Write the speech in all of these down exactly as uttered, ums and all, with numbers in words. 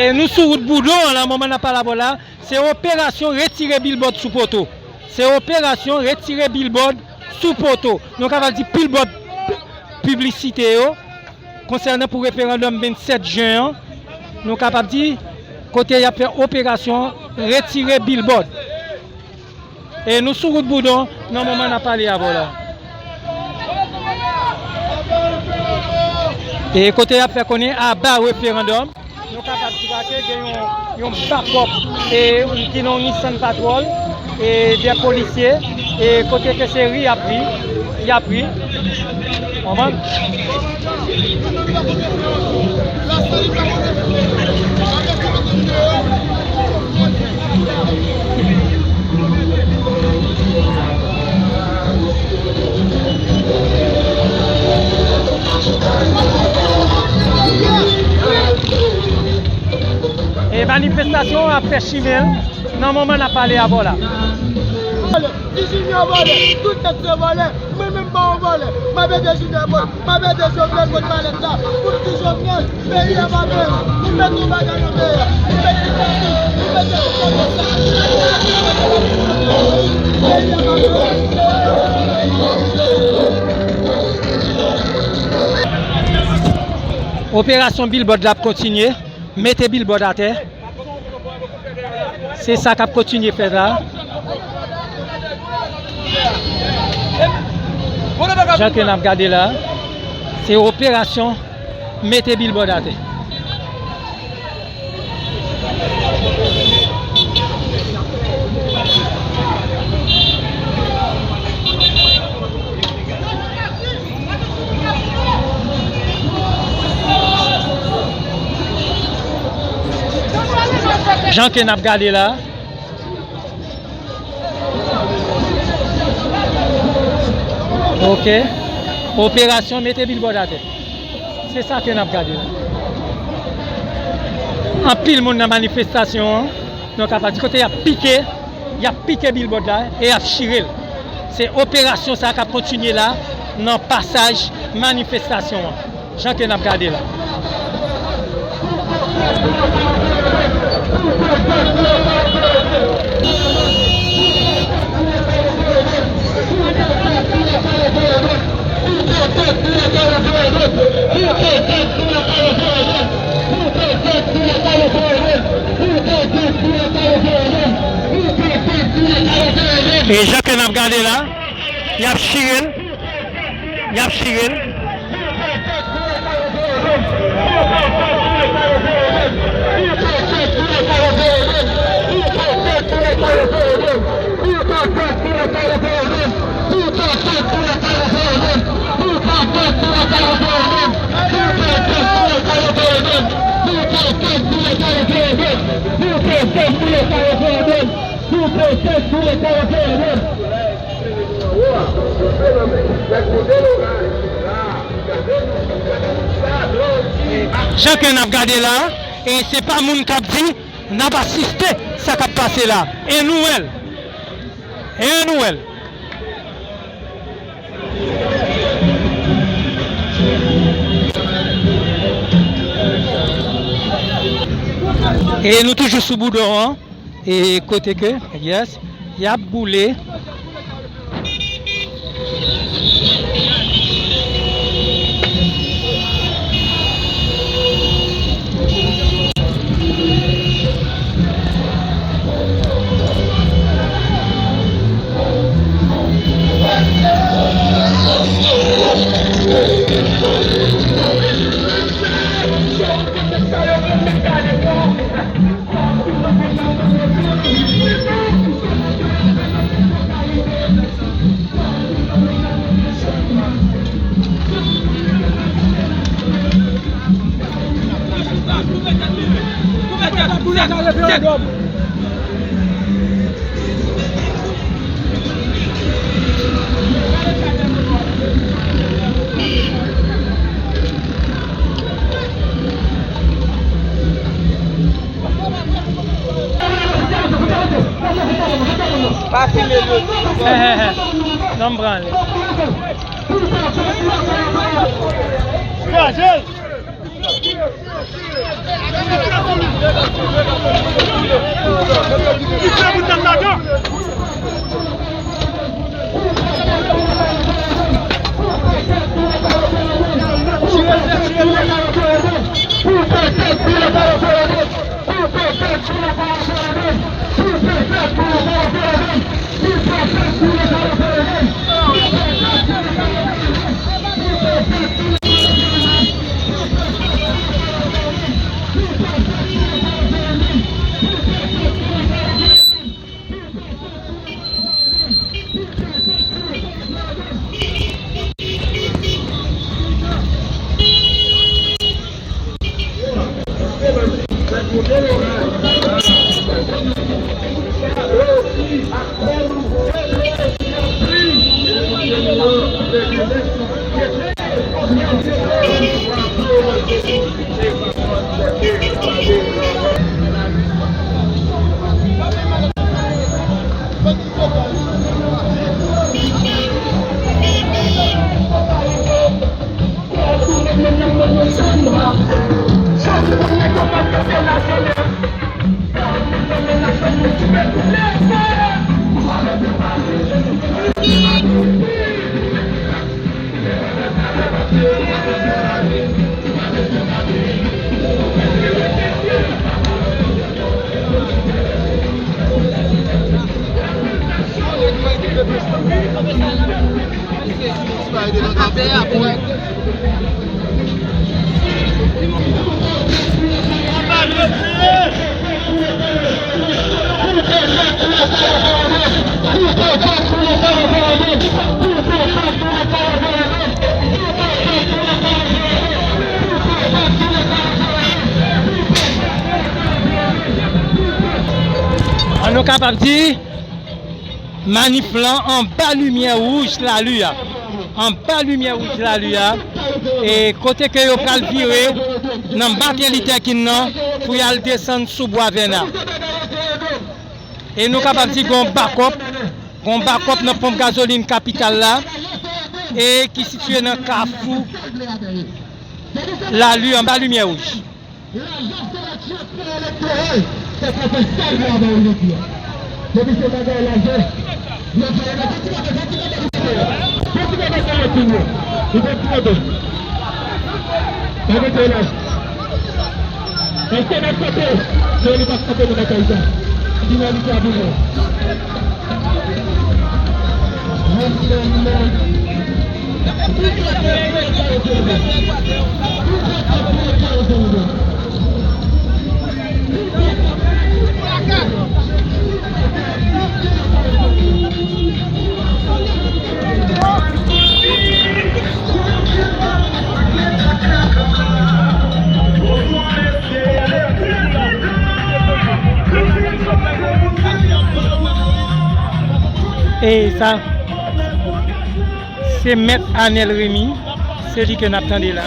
E nou sou wout Boudon an, nan moman n ap pale avè w la, se operasyon retire bilbòd sou poto. Se operasyon retire bilbòd sou poto. Nou kapab di bilbòd pi-, piblisite yo konsènan pou referandòm vennsèt jen an. Nou kapab di kote y ap fè operasyon retire bilbòd. E nou sou wout Boudon nan moman n ap pale avè w la. E kote y ap fè konnen aba referandòm. Nou kapab di ke gen yon, yon bakòp e ki nan Nissan Patrol e de polisye e kote ke se ri y ap ri, y ap ri. Konprann? E manifestasyon an ap fè chimen l nan moman n ap pale avè w la. Vòlè, ti Junior vòlè, tout nèg se vòlè, mwen menm pa yon vòlè, m ap ede Junior vòlè, m ap ede Jovenel vòlè malèt la, pou m di Jovenel, peyi a pa bèl, nou mete yon bagay nan peyi a, nou mete diktatè, nou mete tout bagay sa, peyi a pa bèl. Operasyon bilbòd la ap kontinye. Mete bilbòd atè. Se sa k ap kontinye fèt la. Jan ke n ap gade la, se operasyon mete bilbòd atè. Jan ke n ap gade la. Ok. Operasyon mete bilbòd atè. Se sa ke n ap gade la. Anpil moun nan manifestasyon an. Nou kapab di kote y ap pike, y ap pike bilbòd la e y ap chire l. Se operasyon sa a k ap kontinye la nan pasaj manifestasyon an, jan ke n ap gade la. E jan ke n ap gade la, y ap chire l, y ap chire l. Jan ke n ap gade la, e se pa moun k ap di n ap asiste sa k ap pase la. E nou wè l. E nou wè l. E nou toujou sou Boudon an. E kote ke, yes, y ap boule. Pa filme yo. Non, m pran li. Kraze l! An nou kapab di, manif lan anba limyè wouj Lali a. Anba limyè wouj Lali a. E kote ke yo pral vire nan Martin Luther King nan pou y al desann sou Bwa Vèna. E nou kapab di gon bakòp, gon bakòp nan ponp gazolin kapital la, e ki sitiye nan kafou Lali anba limyè wouj. Lajan se lajan, se elektoral. Se konsa l travay jodi a. Depi se bagay lajan, yo di, "Fè ti bagay, fè ti bagay, fè ti bagay pou yo." Li fè ti bagay. Pa mete lajan. Èske n ap kanpe? Non, li p ap kanpe nan batay sa. Finalite a vini. E sa, se mèt Anèl Remy, se li ke n ap tande la.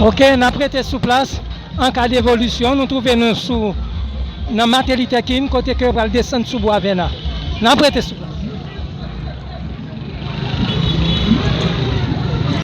Ok, n ap rete sou plas. An ka devolisyon, nou twouve nou sou nan Martin Luther King, kote ke yo pral desann sou Bwa Vèna. N ap rete sou plas.